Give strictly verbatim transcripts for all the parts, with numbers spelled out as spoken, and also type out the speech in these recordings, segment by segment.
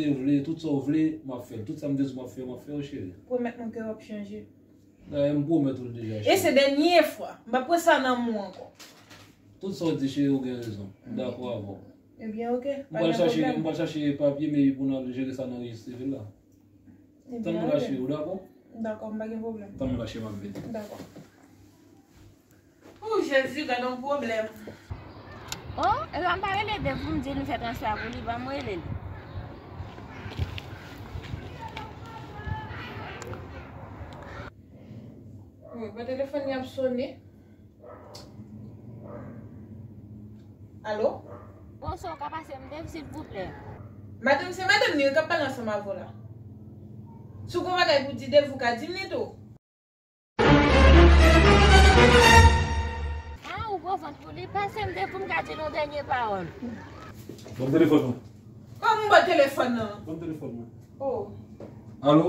Ou vle, tout sa w vle, m ap fè l. Tout sa m te di w m ap fè, m ap fè yo, cheri. Pwomèt mwen ke w ap chanje. Dayè, m pwomèt ou l deja, cheri. E se dènye fwa. M p ap pran sa nan men w ankò. Tout sa w di, cheri, ou gen rezon. M dakò avè w. Ebyen, oke. M pral chache, m pral chache papye, men pou n al jere sa nan rejis sivil la. Tann mwen la, cheri, ou dakò? Dakò, m pa gen pwoblèm. Tann mwen la, cheri, m ap vini. Dakò. Oh, Jezi, gad yon pwoblèm. Oh, e pa m pa rele Dev pou m di l m fè transfè a pou li, ban m rele l. Wi, bon, telefòn li ap sone. Alo? Bonswa, w ka pase m Dev, silvouplè? Madanm, se madanm li wi k ap pale ansanm avè w la. Si w gen bagay pou di Dev, ou ka di m li tou. Ah, ou gwo vant pou li. Pase m Dev pou m ka di l yon dènye pawòl. Ban m telefòn nan. Kòman m ba w telefòn nan? Ban m telefòn nan. Oh. Alo?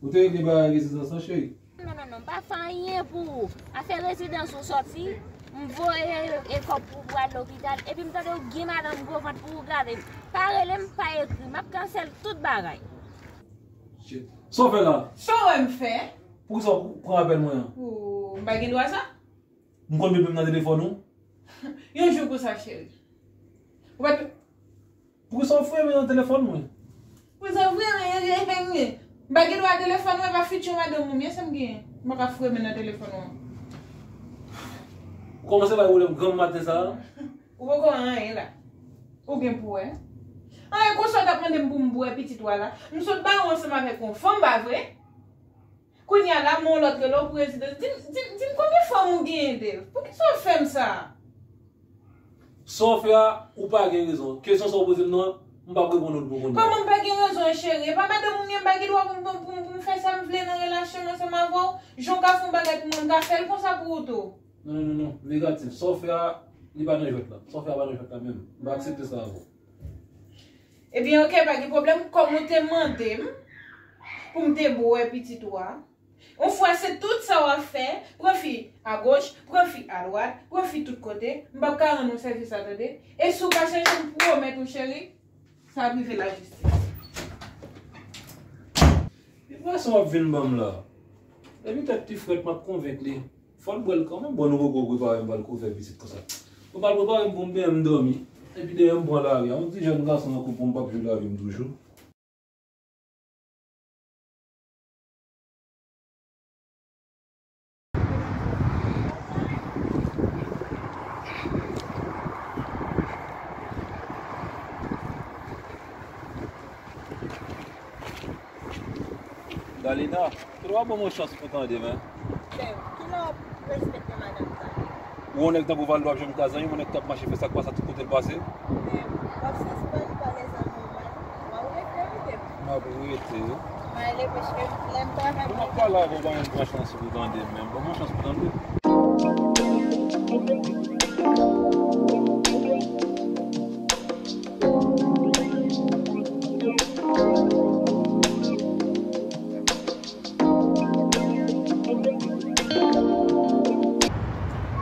Ou te regle bagay rezidans lan, cheri? Non, non, non, m pa fè anyen pou ou. Afè rezidans ou sòti, m voye e kòb pou ou pral lopital, epi m tande w gen madanm gwo vant pou ou gade. Pa rele m, pa ekri, m ap kansèl tout bagay. Shit. Sa w fè la? Sa w wè m fè? Poukisa w pran apèl mwen an? Oh, m pa gen dwa sa? M konn pipi m nan telefòn ou? Yon jou pou sa, cheri. Ou pa t- Poukisa w fouye men nan telefòn mwen? Poukisa w fouye men nan telefòn mwen? M pa gen dwa telefòn mwen, pa fitir madanm ou, men sa m gen. M pa ka fouye men nan telefòn mwen. Ou kòmanse bay pwoblèm granm maten sa a? Ou poko wè anyen la. Ou gen pou wè. Anyen konsa w t ap mande m pou m bwè pitit ou a la. M sot ba ou ansanm avèk yon fanm, pa vre? Kounye a la, men yon lòt rele w pou rezidans. Di m, di m, di m konbyen fanm ou genyen, Dev? Poukisa w fè m sa? Sa w fè a, ou pa gen rezon. Kesyon sa w poze m nan, m p ap reponn ou l pou kounye a. Kòman m pa gen rezon, cheri? E pa madanm ou m ye, m pa gen dwa pou m, pou m, pou m fè sa m vle nan relasyon m ansanm avè w? Jan w ka fè yon bagay pou mwen, m ka fè l konsa pou ou tou. Non, non, non, non. Negatif. Sa w fè a, li pa nan jwèt la. Sa w fè a pa nan jwèt la menm. M pa aksepte sa avè w. Ebyen, oke, pa gen pwoblèm. Kòm ou te mande m pou m te bwè pitit ou a, yon fwa se tout sa w ap fè, pran fi agoch, pran fi adwat, pran fi tout kote, m p ap ka rann ou sèvis la, tande. E si w pa chanje, m pwomèt ou, cheri, sa ap rive lajistis. Ki presyon w ap vin ban m la? Depi tèt li frèt, m ap konvenk li. Fò l bwè l kanmenm. Bon, nou poko prepare m pral kouvè pitit konsa. Mwen pral prepare m pou m benyen, m dòmi. Epi dèyè m pran lari a. Yon ti jèn gason nan koup pou m p ap jwe lavi m toujou. Dalina, kilè w ap ban mwen chans pou tande, men? Dev, kilè w ap respekte madanm sa? Ou yon nèg tankou Valdo ap jwenn ka zanmi, yon nèg k ap mache fè sa k pa sa tout kote l pase? Dev, w ap sispann pale zanmi w mal. W ap rete, wi, Dev. M ap rete. M ale, paske lè m travay. Pou m ap pale avè w, ban mwen yon chans pou tande, men ban mwen chans pou tande.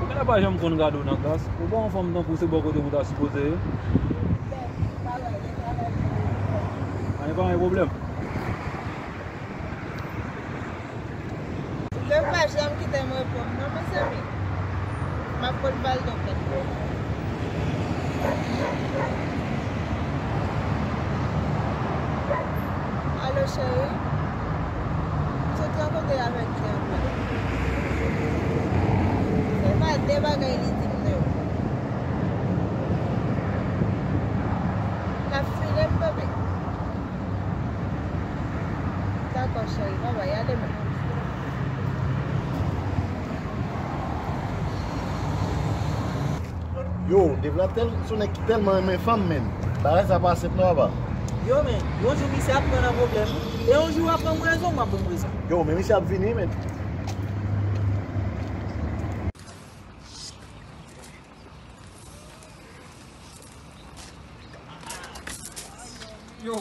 Ou genlè pa janm konn gade w nan klas. Ou pa yon fanm tankou se bò kote m ou ta sipoze ye. Pa gen, pa gen pwoblèm. Dev pa janm kite m reponn non, mezanmi. M ap pot Valdo plent pou ou. Alo, cheri. M sot rankontre avèk Dev la. Se pa de bagay li di m non. L ap file m, bebe. Dakò, cheri, babay, ale, men. Yo, Dev la tèl, se yon nèg ki tèlman renmen fanm, menn. Bagay sa pa senp non, papa. Yo, men, yon jou misye ap pran nan pwoblèm. E yon jou w ap ban m rezon, m ap ban m rezon. Yo, men misye ap vini, menn. Yo,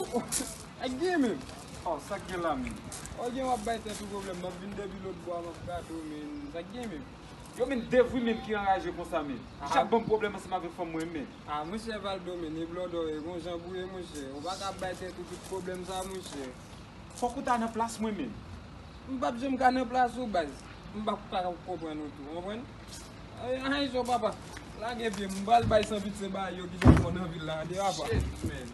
sa k gen menm? Oh, sa k gen la menm? Oh, gen w ap bay tèt ou pwoblèm, m ap vin depi lòt bò a, m ap gade w, men sa k gen menm? Yo, men, Dave wi, men, ki anraje konsa, men. Li chak ban m pwoblèm ansanm avèk fanm mwen, men. Ah, monchè Valdo, men, e blòdò, e gon jan pou ye, monchè. Ou pa ka bay tèt ou tout pwoblèm sa, monchè. Fòk ou ta nan plas mwen, men. M p ap janm ka nan plas ou, baz. M p ap ka konprann ou tou, konprann? Ay, ay, cho papa. Lage pye m, m pral bay san pitye bagay yo ki gen nan vil la, de apa. Shit, man.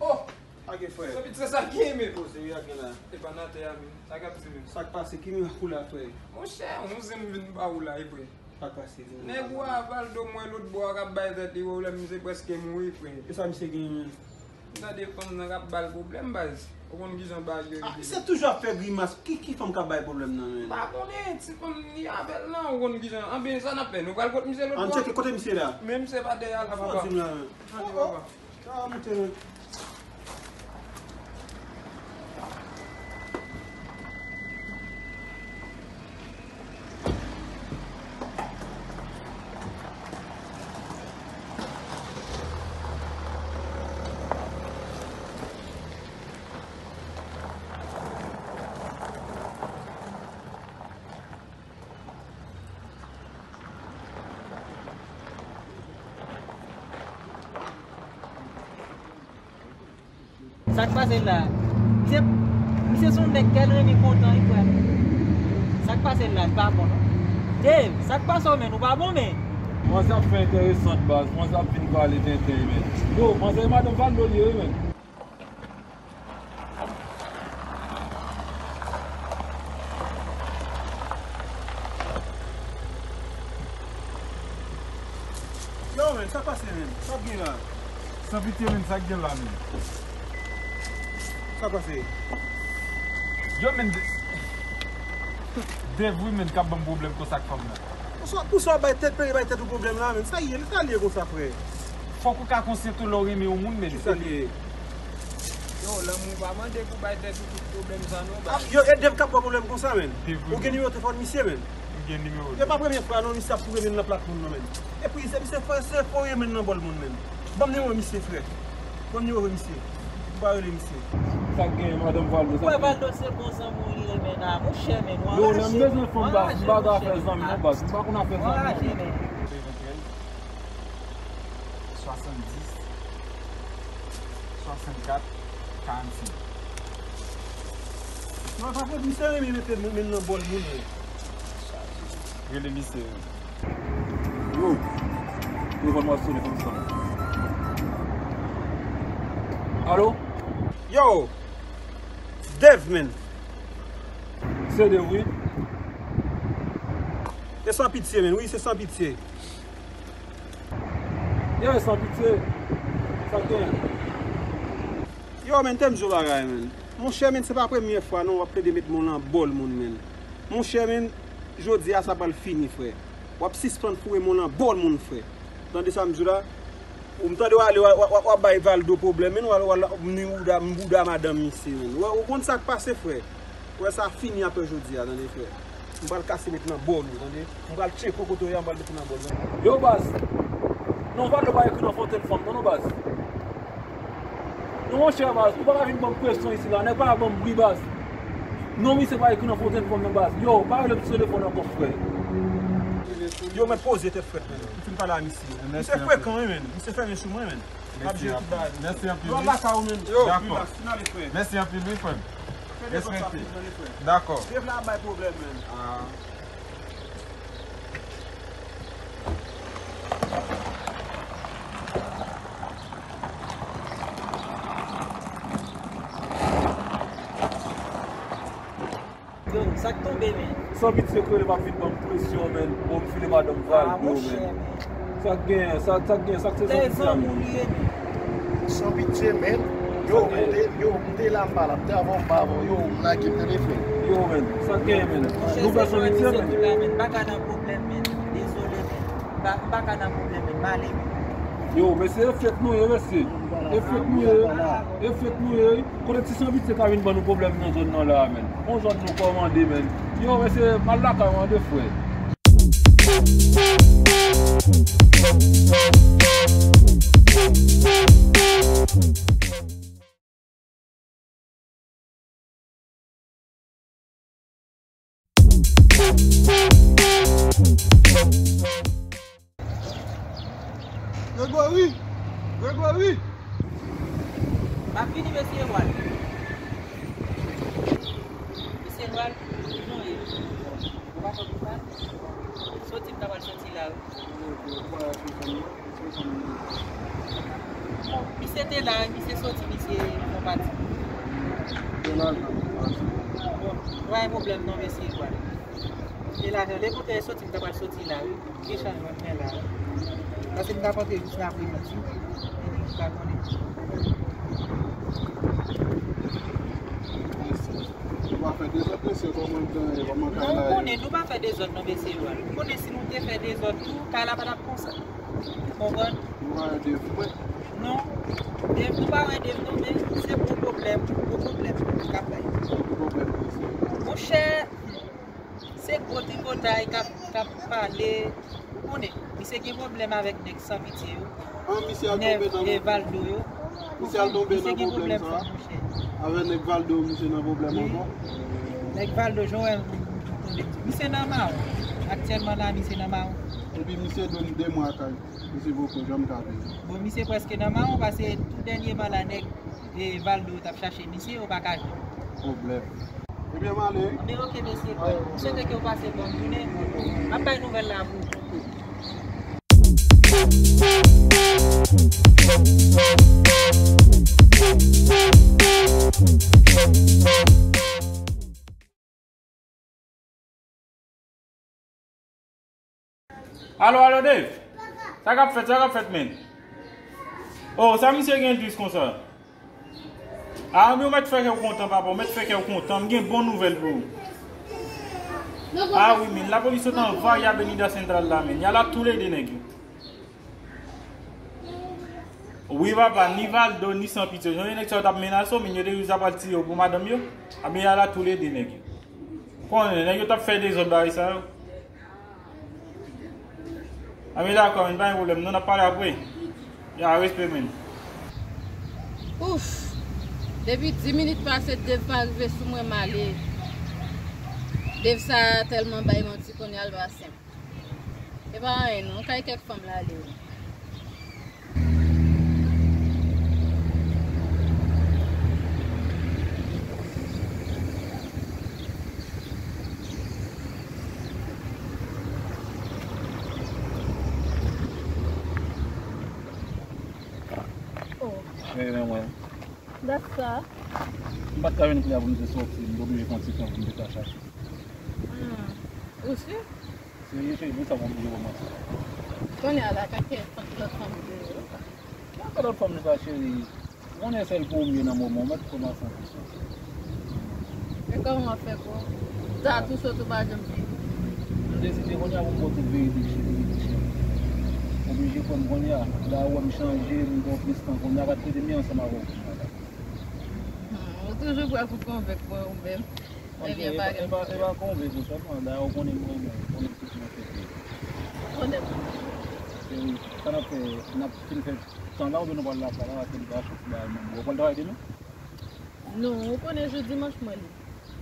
Oh! Sa gen, frè? Sa piti sa gen, men. Oh, se wi a gen la. E pa nan tè a, men. Sa k ap di, men? Sa k pase? Ki mirak ou la, frè? Monchè, yon zen m vin ba ou la, wi, frè. Sa k pase, men? Nèg ou a Valdo, m wè lòt bò a k ap bay tèt li pwoblèm, misye prèske mouri, frè. E sa misye gen, men? M tande fanm nan k ap ba l pwoblèm, baz. Ou konn kijan bagay yo ye. Ah, misye toujou ap fè grimas. Ki, ki fanm k ap bay pwoblèm nan, men? M pa konnen, ti fanm li avè l lan, ou konn kijan. Anben, sa n ap fè? Nou pral kot misye lòt bò a? Ann tcheke kote misye la. Men misye pa dèyè a la, papa. Sa w di m la, men? Ann, papa. Sa va moute, men. Sa k pase la? Misye, misye se yon nèg kè l renmen kontan, wi, frè. Sa k pase la, li pa bon, non. Dave, sa k pase w, men? Ou pa bon, men. Manzè ap fè enteresan, baz. Manzè ap vin pale tenten, men. Yo, manzè e madanm Valdo li ye, wi, men. Yo, men, sa k pase, men? Sa k gen la? San pitye, men, sa k gen la, men? Sa k pase? Yo, men, de-, Dave wi, men, k ap ban m pwoblèm konsa ak fanm nan. Poukisa, poukisa w bay tèt, peye bay tèt ou pwoblèm la, men? Sa ye, sa l ye konsa, frè? Fòk ou ka konsyan tou lè w renmen yon moun, men. Kisa l ye? Yo, lanmou pa mande pou bay tèt ou tout pwoblèm sa non, baz. Yo, e Dave k ap ba w pwoblèm konsa, men? Ou gen nimewo telefòn misye, men? M gen nimewo l. E pa premye fwa non, misye ap foure men nan plat moun nan, men. Epi se, se, se foure men nan bòl moun, men. Ban m nimewo misye, frè. Ban m nimewo misye. M pa rele misye. Sa k gen, madanm Valdo? Ou kwè Valdo se bon zanmi w li renmen la, monchè, men, nou anraje. Yo, lè m bezwen fanm, baz, m pa ka fè zanmi non, baz. M pa konn afè zanmi non. Swasanndis, swasannkat, karannsenk. Non, pa fòt, misye renmen mete men nan bòl moun, wi. Rele misye, wi. Yo, telefòn mwen ap sone, fè m sone. Alo? Yo! Dave, men. Se Dave, wi. E san pitye, men. Wi, se san pitye. Ye, san pitye. Sa k genyen? Yo, men, tè m di w bagay, men. Monchè, men, se pa premye fwa, non, w ap plede met men w nan bòl moun, men. Monchè, men, jodi a, sa pral fini, frè. W ap sispann foure men w nan bòl moun, frè. Tande sa m di w la? Ou m tande w ale, w, w, w, w ap bay Valdo pwoblèm, men, w al, w al, m ni bouda, m bouda madanm misye, men. Ou, ou konn sa k pase, frè? Ou wè sa fini apre jodi a, tande, frè. M pral kase met nan bòl ou, tande. M pral tcheke w kote w ye a, m pral met ou nan bòl ou. Yo, baz. Non, Valdo pa ekri nan fotèy fanm, non, non, baz. Non, monchè, baz, ou pa ka vin ban m presyon isi la. Nèg pa ka ban m bri, baz. Non, misye pa ekri nan fotèy fanm, non, baz. Yo, pa rele m sou telefòn ankò, frè. Yo, men poze tèt frèt, men. M fin pale a misye. Misye frekan, wi, men. Misye fèmen sou mwen, men. Mèsi anpil. Mèsi anpil, wi. Dakò. Mèsi anpil, wi, frè m. Respekte. Dakò. Yo, sa k tonbe, men? San pitye, kwele m ap vin ban m presyon, men. Bon, m file madanm Valdo, men. Sa k genyen, sa, sa k genyen, sa k se san pitye a, men? San pitye, men. Yo, m te, yo, m te la, m pa la, m te avè w, m pa avè w. Yo, m lage, m tande, frè. Yo, men, sa k genyen, men? Nou fè san pitye, men. M pa ka nan pwoblèm, men. Dezole, men. M pa, m pa ka nan pwoblèm, men. M ale, men. Yo, mesye, e fèt nou ye, mesye. E fèt nou ye. E fèt nou ye. Kote ti san pitye ka vin ban nou pwoblèm nan zòn nan la a, men? On zòn nou kòmande, men. Yo, mesye, m al lakay mwen de frè. Gregory! Gregory! M ap vini, mesye Edouard. Mesye Edouard, kijan w ye? Ou pa fè pi mal? Soti, m ta pral soti la, wi. Misye te la, misye soti, misye fè pati. Bon, pa gen pwoblèm non, mesye Edouard. Te la, lè kote soti, m ta pral soti la, wi. Gen chanjman k gen la, wi. Paske m t ap antre jis nan apremidi. Epi m pa konnen. Nou pa fè dezòd, mesye, kòman l genyen, kòman kay la ye? Non, ou konnen, nou pa fè dezòd non, mesye Edouard. Ou konnen si nou te fè dezòd tou, kay la pa t ap konsa. Ou konprann? Nou pa wè Dave mwen. Non. Dave, nou pa wè Dave non, men se gwo pwoblèm, gwo pwoblèm k ap bay. Ki pwoblèm, mesye? Monchè, se gwo tripotay k ap, k ap pale. Ou konnen, misye gen pwoblèm avèk nèg san pitye yo. Ah, misye al tonbe nan pwoblèm. Nèg, eh, Valdo yo. Misye al tonbe nan pwoblèm sa. Avèk nèg Valdo, misye nan pwoblèm ankò. Wi. Nèg Valdo, jan w wè m tonbe. Misye nan mawon. Aktyèlman la, misye nan mawon. Epi misye dwe m de mwa kay. Misye poko janm ka peye. Bon, misye prèske nan mawon, paske tou dènyèman la, nèg, eh, Valdo t ap chache misye, yo pa ka jwenn. Pwoblèm. Ebyen, m ale, wi. Anben, oke, mesye. M swete ke w pase bòn jounen. M ap bay nouvèl la pou ou. Alo, alo, Dave. Sa k ap fèt, sa k ap fèt, men? Oh, sa misye gen tris konsa? Ah, men w mèt fè kè w kontan, papa, w mèt fè kè w kontan. M gen bon nouvèl pou ou. Ah wi, men, lapolis sot anvayi Avenida Sentral la, men. Y a la tou le de nèg yo. Wi, papa, ni Valdo, ni San Pitye. Jan nèg sa yo t ap menase w, men yo te rive pral tiye w pou madanm yo. Anben, y a la tou le de nèg yo. Konnen, nèg yo t ap fè dezòd bagay sa yo. Anben, dakò, men pa gen pwoblèm. Non, n ap pale apre. Ya, respè, men. Ouf! Depi dis minit pase, Dave pa rive sou mwen, m ale. Dave sa tèlman bay manti, kounye a l pa senp. E pa anyen non, kay kèk fanm la ale wi. Oh. Cheri mwen. Dat sa? M pa t ka jwenn kle a pou m te soti, m te oblije pran ti tan pou m te ka chache. Ah. Ou si? Serye, cheri, poukisa w oblije wè manti? Kounye a la, ka kèk lòt fanm ou te ye? Nan ka lòt fanm li pa, cheri. Ou konnen sèl pou ou m ye nan moman, ou mèt kòmanse anpil. E kòman w ap fè pou ta tou sot ou pa janm vini? M deside kounye a pou m ba w tout verite, cheri, verite, cheri. Oblije kwè m kounye a. La ou wè m chanje, m gen plis tan kounye a, pa t rete m ye ansanm avè w kounye a la. Hmm, ou toujou prè pou konvenk mwen ou menm. Ebyen, pa gen pwoblèm. E pa, e pa konvenk ou sèlman, dayè ou konnen m renmen w, ou konnen tout mwen fè pou ou. Ou konnen m renmen w. Cheri, sa n ap fè, n ap fin fè tan la oubyen nou pral lakay la, paske m te achte ti bagay mwen. Ou pral travay demen? Non, ou konnen jou dimanch mwen lib.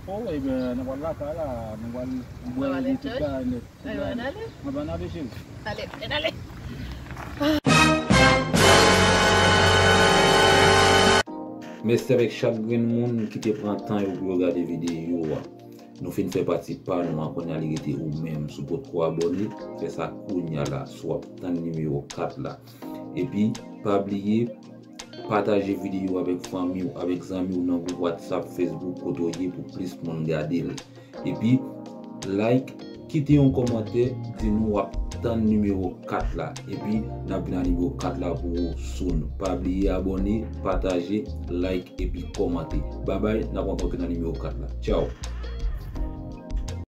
Oh, ebyen, nou pral lakay la, nou pral bwè, tout bagay nèt. Ann ale. Ann ale, cheri. Ale, ann ale. Mèsi avèk chak grenn moun ki te pran tan yo pou yo gade videyo a. Nou fin fè pati pa nou an, kounye a li rete ou menm. Si w potko abòne, fè sa kounye a la, si w ap tann nimewo kat la. Epi, pa bliye, pataje videyo avèk fanmi w, avèk zanmi w nan gwoup WhatsApp, Facebook, kote w ye pou plis moun gade l. Epi, like, kite yon kòmantè, di nou w ap tann nimewo kat la. Epi, n ap vin ak nimewo kat la pou ou soon. Pa bliye abòne, pataje, like, epi kòmante. Babay, n ap rankontre nan nimewo kat la. Tchaw!